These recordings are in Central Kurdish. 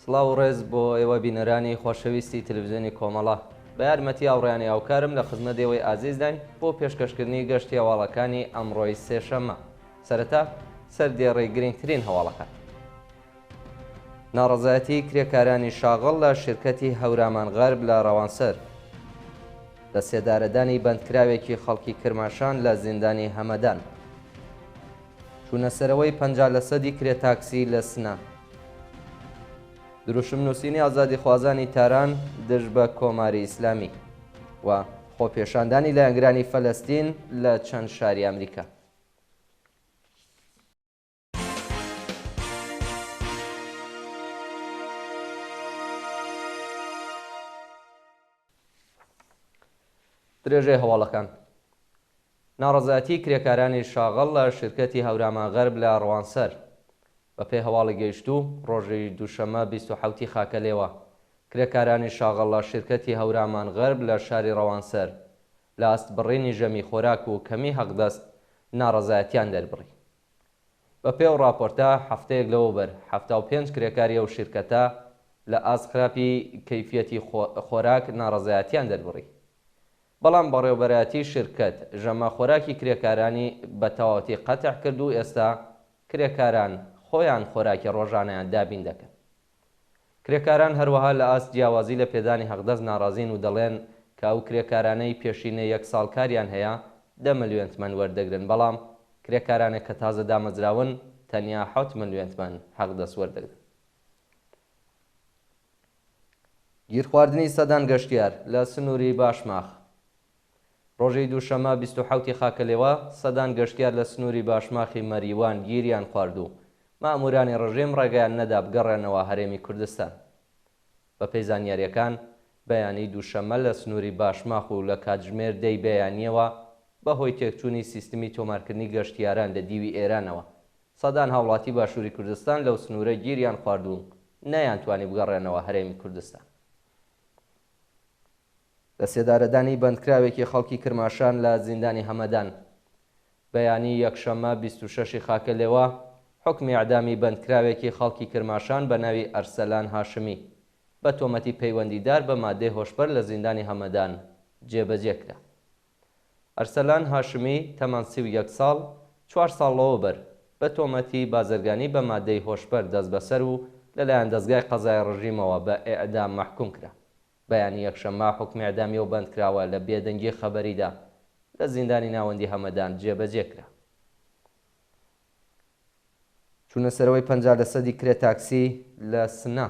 سڵاو و ڕێز بۆ ئێوە بینەرانی خۆشەویستی تەلەفزیۆنی کۆمەڵە. بە یارمەتی هاوڕێیانی هاوکارم لە خزمەت ئێوەی ئازیزداین بۆ پێشکەشکردنی گەشتی هەواڵەکانی ئەمڕۆی سێشەممە. سەرەتا سەردێڕی گرنگترین هەواڵەکان. ناڕەزایەتی کرێکارانی شاغڵ لە شیرکەتی هەورامان غەرب لە ڕەوانسەر. لە سێدارەدانی بەندکراوێکی خەڵکی کرماشان لە زیندانی هەمەدان. چوونەسەرەوەی 50 لەسەدی کرێ تاکسی لە سنە. دروشم نووسینی ئازادیخوازانی تاران دژ بە کۆماری ئیسلامی و خۆپێشاندانی لایەنگرانی فەلەستین لە چەند شاری ئەمریکا. درێژەی هەواڵەکان. ناڕەزایەتی کرێکارانی شاغڵ لە شیرکەتی هەورامان غەرب لە ڕوانسەر. بە پێی هەواڵی گەیشتوو، ڕۆژی دووشەممە 27 ی خاکەلێوە، کرێکارانی شاغڵ لە شیرکەتی هەورامان غەرب لە شاری ڕەوانسەر، لە ئاست بڕینی ژەمی خۆراک و کەمی حەقدەست ناڕەزایەتیان دەربڕی. بە پێی ئەو ڕاپۆرتە، هەفتەیەک لەوەوبەر 75 کرێکاری ئەو شیرکەتە لە ئاست خراپی کەیفیەتی خۆراک ناڕەزایەتیان دەربڕی. بەڵام بەڕێوبەرایەتی شیرکەت ژەمە خۆراکی کرێکارانی بە تەواوەتی قەتع کرد و ئێستا کرێکاران خۆیان خۆراکی ڕۆژانەیان دابین دەکەن. کرێکاران هەروەها لە ئاست جیاوازی لە پێدانی حەقدەست ناڕازین و دەڵێن کە ئەو کرێکارانەی پێشینەی یەک ساڵ کاریان هەیە دە ملیۆن تمەن وەردەگرن بەڵام کرێکارانێک کە تازە دامەزراون تەنیا حەوت ملیۆن تمەن حەقدەست وەردەگرن. گیرخواردنی سەدان گەشتیار لە سنووری باشماخ ڕۆژی دووشەممە 27 ی خاکەلێوە سەدان گەشتیار لە سنووری باشماخی مەریوان گیریان خوارد و مەئموورانی ڕژیم ڕێگەیان نەدا بگەڕێنەوە هەرێمی کوردستان. بەپێی زانیارییەکان، بەیانیی دووشەممە لە سنووری باشماخ و لە کاتژمێر دە ی بەیانییەوە بەهۆی تێکچوونی سیستمی تۆمارکردنی گەشتیاران لە دیوی ئێرانەوە سەدان هاوڵاتی باشووری کوردستان لەو سنوورە گیریان خوارد و نەیانتوانی بگەڕێنەوە هەرێمی کوردستان. لەسێدارەدانی بەندکراوێکی خەڵکی کرماشان لە زیندانی هەمەدان. بەیانی یەکشەممە 26 ی خاکەلێوە، حوکمی ئێعدامی بەندکراوێکی خەڵکی کرماشان بە ناوی ئەرسەلان هاشمی بە تۆمەتی پەیوەندیدار بە مادەی هۆشبەر لە زیندانی هەمەدان جێبەجێ کرا. ئەرسەلان هاشمی تەمەن 31 ساڵ، چوار ساڵ لەوەوبەر بە تۆمەتی بازرگانی بە مادەی هۆشبەر دەستبەسەر و لەلایەن دەزگای قەزای ڕژیمەوە بە ئێعدام مەحکووم کرا. بەیانی یەکشەممە حوکمی ئێعدامی ئەو بەندکراوە لە بێدەنگی خەبەریدا لە زیندانی ناوەندی هەمەدان جێبەجێ کرا. چوونە سەرەوەی 50 لەسەدی کرێ تاکسی لە سنە.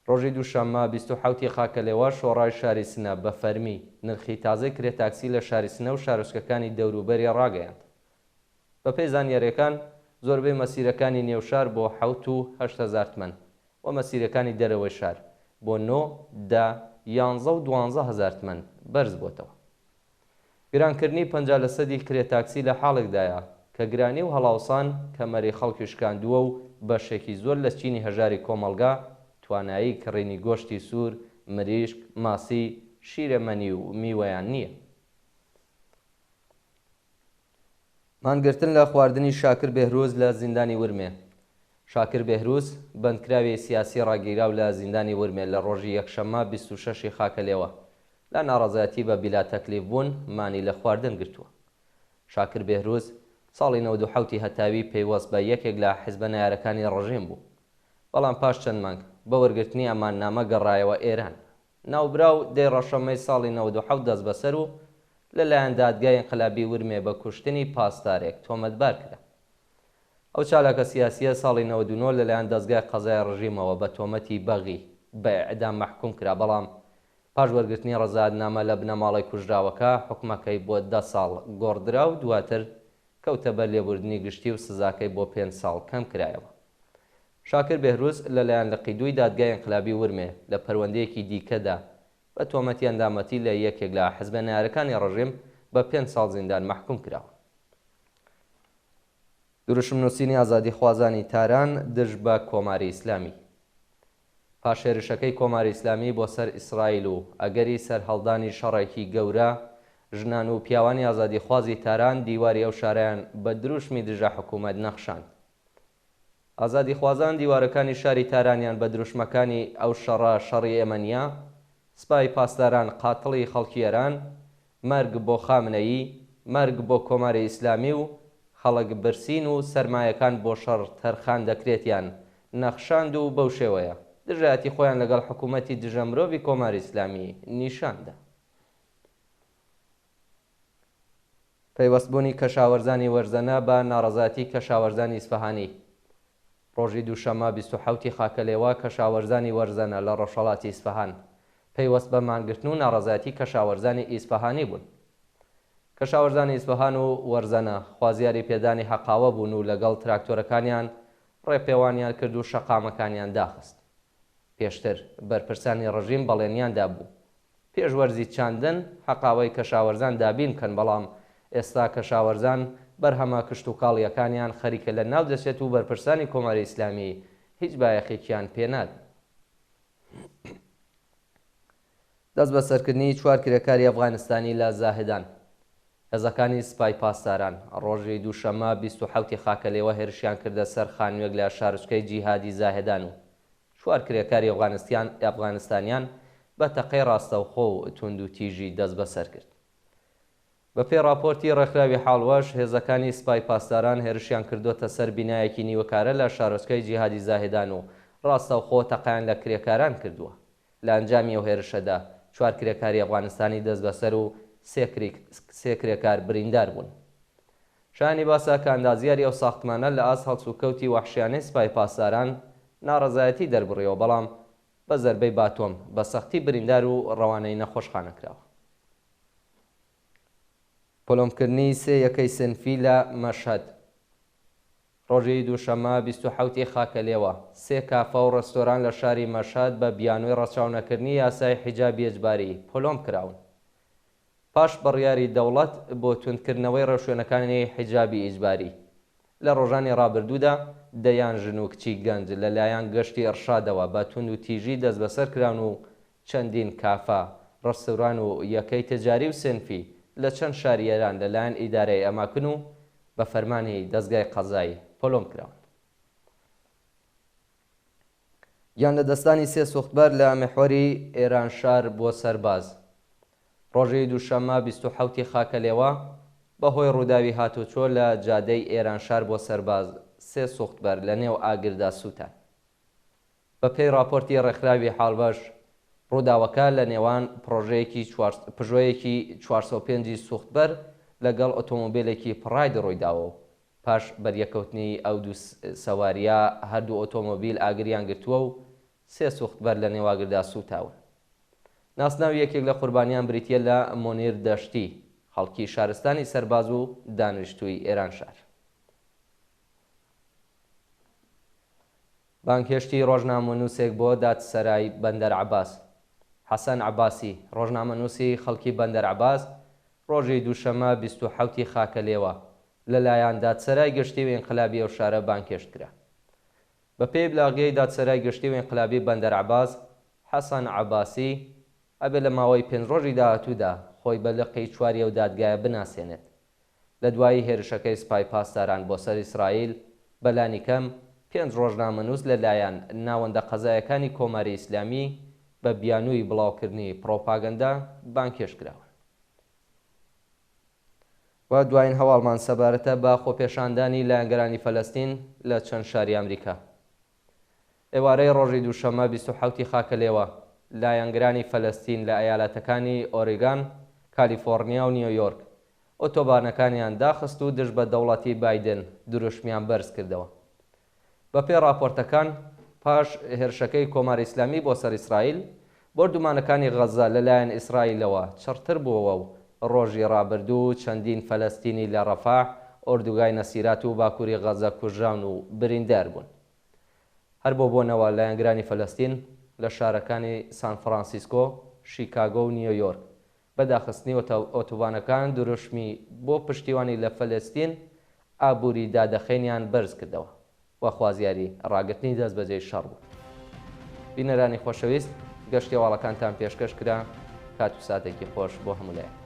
ڕۆژی دووشەممە 27 ی خاکەلێوە شۆڕای شاری سنە بە فەرمی نرخی تازەی کرێ تاکسی لە شاری سنە و شارۆچکەکانی دەوروبەری ڕاگەیاند. بەپێی زانیارییەکان زۆربەی مەسیرەکانی نێو شار بۆ حەوت و 8000 تمەن و مەسیرەکانی دەرەوەی شار بۆ نۆ، دە، یانزە و 12 هەزار تمەن بەرز بۆتەوە. گرانکردنی 50 لەسەدی کرێ تاکسی لە حاڵێکدایە کە گرانی و هەڵاوسان کەمەری خەڵکی شکاندووە و بەشێکی زۆر لە چینی هەژاری کۆمەڵگا توانایی کڕینی گۆشتی سوور، مریشک، ماسی، شیرەمەنی و میوەیان نییە. مانگرتن لە خواردنی شاکر بێهروز لە زیندانی ورمێ شاکر بێهروز، بەندکراوی سیاسی ڕاگیراو لە زیندانی ورمێ لە ڕۆژی یەکشەممە 26 ی خاکەلێوە لە ناڕەزایەتی بە بیلاتەکلیف بوون مانی لە خواردن گرتووە. شاکر بێهروز ساڵی 97 ی هەتاوی پەیوەست بە یەکێک لە حیزبە نەیارەکانی ڕژیم بوو، بەڵام پاش چەند مانگ بە وەرگرتنی ئەماننامە گەڕایەوە ئێران. ناوبراو دەی ڕەشەممەی ساڵی 97 دەستبەسەر و لە لایەن دادگای ئینقلابی ورمێ بە کوشتنی پاسدارێک تۆمەتبار کرا. ئەو چالاکە سیاسییە ساڵی 99 لە لایەن دەزگای قەزای ڕژیمەوە بە تۆمەتی بەغی بە ئێعدام مەحکووم کرا، بەڵام پاش وەرگرتنی ڕەزایەتنامە لە بنەماڵەی کوژراوەکە، حوکمەکەی بۆ دە ساڵ گۆڕدرا و دواتر کەوتە بەر لێبوردنی گشتی و سزاکەی بۆ پێنج ساڵ کەم کرایەوە. شاکر بێهروز لە لایەن لقی دووی دادگای ئینقلابی ورمێ لە پەروەندەیەکی دیکەدا بە تۆمەتی ئەندامەتی لە یەکێک لە حزبە نەیارەکانی ڕژیم بە پێنج ساڵ زیندان مەحکووم کراوە. دروشم نووسینی ئازادیخوازانی تاران دژ بە کۆماری ئیسلامی پاش هێرشەکەی کۆماری ئیسلامی بۆ سەر ئیسرائیل و ئەگەری سەرهەڵدانی شەڕێکی گەورە، ژنان و پیاوانی ئازادیخوازی تاران دیواری ئەو شارەیان بە دروشمی دژە حکوومەت نەخشاند. ئازادیخوازان دیوارەکانی شاری تارانیان بە دروشمەکانی ئەو شەڕە شەڕی ئێمە نییە، سپای پاسداران قاتڵی خەڵکی ئێران، مەرگ بۆ خامنەیی، مەرگ بۆ کۆماری ئیسلامی و خەڵک برسین و سەرمایەکان بۆ شەڕ تەرخان دەکرێتیان نەخشاند و بەو شێوەیە دژایەتی خۆیان لەگەڵ حکوومەتی دژە مرۆڤی کۆماری ئیسلامی نیشان دا. پەیوەستبوونی کەشاوەرزانی وەرزەنە بە ناڕەزایەتی کەشاوەرزانی ئیسفەهانی ڕۆژی دووشەممە 27 ی خاکەلێوە کەشاوەرزانی وەرزەنە لە ڕۆژهەڵاتی ئیسفەهان پەیوەست بە مانگرتن و ناڕەزایەتی کەشاوەرزانی ئیسفەهانی بوون. کەشاوەرزانی ئیسفەهان و وەرزەنە خوازیاری پێدانی حەقاوە بوون و لەگەڵ تراکتۆرەکانیان ڕێپێوانیان کرد و شەقامەکانیان داخست. پێشتر بەرپرسانی ڕژیم بەڵێنیان دابوو پێش وەرزی چاندن حەقاوەی کەشاوەرزان دابین بکەن، بەڵام ئێستا کەشاوەرزان بەرهەمە کشتوکاڵییەکانیان خەریکە لە ناو دەچێت و بەرپرسانی کۆماری ئیسلامی هیچ بایەخێکیان پێ نادەن. دەستبەسەرکردنی چوار کرێکاری ئەفغانستانی لە زاهدان. هێزەکانی سپای پاسداران ڕۆژی دووشەممە 27 ی خاکەلێوە هێرشیان کردە سەر خانووێک لە شارۆچکەی جیهادی زاهدان و چوار کرێکاری ئەفغانستانیان بە تەقەی ڕاستەوخۆ و توندوتیژی دەستبەسەر کرد. بەپێی ڕاپۆرتی ڕێکخراوی حاڵوەش، هێزەکانی سپای پاسداران هێرشیان کردۆتە سەر بینایەکی نیوەکارە لە شارۆچکەی جیهادی زاهدان و ڕاستەوخۆ تەقەیان لە کرێکاران کردووە. لە ئەنجامی ئەو هێرشەدا چوار کرێکاری ئەفغانستانی دەستبەسەر و سێ کرێکار بریندار بوون. شایانی باسە کە ئەندازیاری ئەو ساختمانە لە ئاست هەڵسوکەوتی وەحشیانەی سپای پاسداران ناڕەزایەتی دەربڕیوە، بەڵام بە زەربەی باتۆم بە سەختی بریندار و ڕەوانەی نەخۆشخانە کراوە. پۆلۆمپکردنی سێ یەکەی سنفی لە مەشهەد. ڕۆژی دووشەممە 27 ی خاکەلێوە، سێ کافە و ڕێستۆران لە شاری مەشهەد بە بیانووی ڕەچاونەکردنی یاسای حیجابی ئیجباری پۆلۆمپ کراون. پاش بڕیاری دەوڵەت بۆ توندکردنەوەی ڕێوشوێنەکانی حیجابی ئیجباری، لە ڕۆژانی ڕابردوودا دەیان ژن و کچی گەنج لە لایەن گەشتی ئیڕشادەوە بە توندوتیژی دەستبەسەر کراون و چەندین کافە، ڕستوران و یەکەی تجاری و سێنفی لە چەند شاری ئێران لە لایەن ئیدارەی ئەماکن و بە فەرمانی دەزگای قەزایی پۆلۆمپ کراون. گیانلەدەستدانی سێ سوختبەر لە میحوەری ئێرانشار بۆ سەرباز ڕۆژی دووشەممە 27 ی خاکەلێوە بە هۆی ڕووداوی هاتوچۆ لە جادەی ئێرانشار بۆ سەرباز سێ سوختبەر لە نێو ئاگردا سووتان. بە پێی ڕاپۆرتی ڕێکخراوی حاڵبەش، ڕووداوەکە لە نێوان پڕۆژەیەکی چوار پژۆیەکی 405 ی سوختبەر لەگەڵ ئۆتۆمۆبیلێکی پڕاید ڕوویداوە و پاش بەریەکەوتنی ئەو دوو سوارییە هەردوو ئۆتۆمۆبیل ئاگریان گرتووە و سێ سوختبەر لە نێو ئاگردا سووتاون. ناسناوی یەکێک لە قوربانیان بریتییە لە مونیر دەشتی، خەڵکی شارستانی سەرباز و دانیشتووی ئێرانشار. بانگهێشتی ڕۆژنامەنووسێک بۆ دادسەرای بەندەر عەباس. حەسەن عەباسی، ڕۆژنامەنووسی خەڵکی بەندەر عەباس، ڕۆژی دووشەممە 27 ی خاکەلێوە، لە لایان دادسەرای گشتی و ئینقلابی ئەو شارە بانگهێشت کرا. بە پێی ئیبلاغیەی دادسەرای گشتی و ئینقلابی بەندەر عەباس، حەسەن عەباسی، ئەبێ لە ماوەی پێنج ڕۆژی داهاتوودا خۆی بە لقی چواری ئەو دادگایە بناسێنێت. لە دوایی هێرشەکەی سپای پاسداران بۆ سەر ئیسرائیل، بە لانیکەم پێنج ڕۆژنامەنووس لە لایەن ناوەندە قەزایەکانی کۆماری ئیسلامی بە بیانووی بڵاوکردنی پڕۆپاگەندە بانگهێشت کراون. و دوایین هەواڵمان سەبارەتە بە خۆپێشاندانی لایەنگرانی فەلەستین لە چەند شاری ئەمریکا. ئێوارەی ڕۆژی دووشەممە 27 ی خاکەلێوە، لایەنگرانی فەلەستین لە ئەیالەتەکانی ئۆریگان، کالیفۆڕنیا و نیۆیۆرک ئۆتۆبانەکانیان داخست و دژ بە دەوڵەتی بایدن دروشمیان بەرز کردەوە. بەپێی ڕاپۆرتەکان، پاش هێرشەکەی کۆماری ئیسلامی بۆ سەر ئیسرائیل، بۆردومانەکانی غەززە لەلایەن ئیسرائیلەوە چڕتر بووەوە و ڕۆژی ڕابردوو چەندین فەلەستینی لە ڕەفەح، ئۆردوگای نەسیرات و باکووری غەززە کوژراون و بریندار بوون. هەر بەو بۆنەوە لایەنگرانی فەلەستین لە شارەکانی سان فرانسیسکۆ، شیکاگۆ و نیۆیۆرک بە داخستنی ئۆتۆبانەکان دروشمی بۆ پشتیوانی لە فەلەستین ئابووری دادەخەینیان بەرزکردەوە و خوازیاری ڕاگرتنی دەستبەجێی شەڕ بوون. بینەرانی خۆشەویست گەشتی هەواڵەکانتان پێشکەش کرا، کات و ساتێکی خۆش بۆ هەموو لایەک.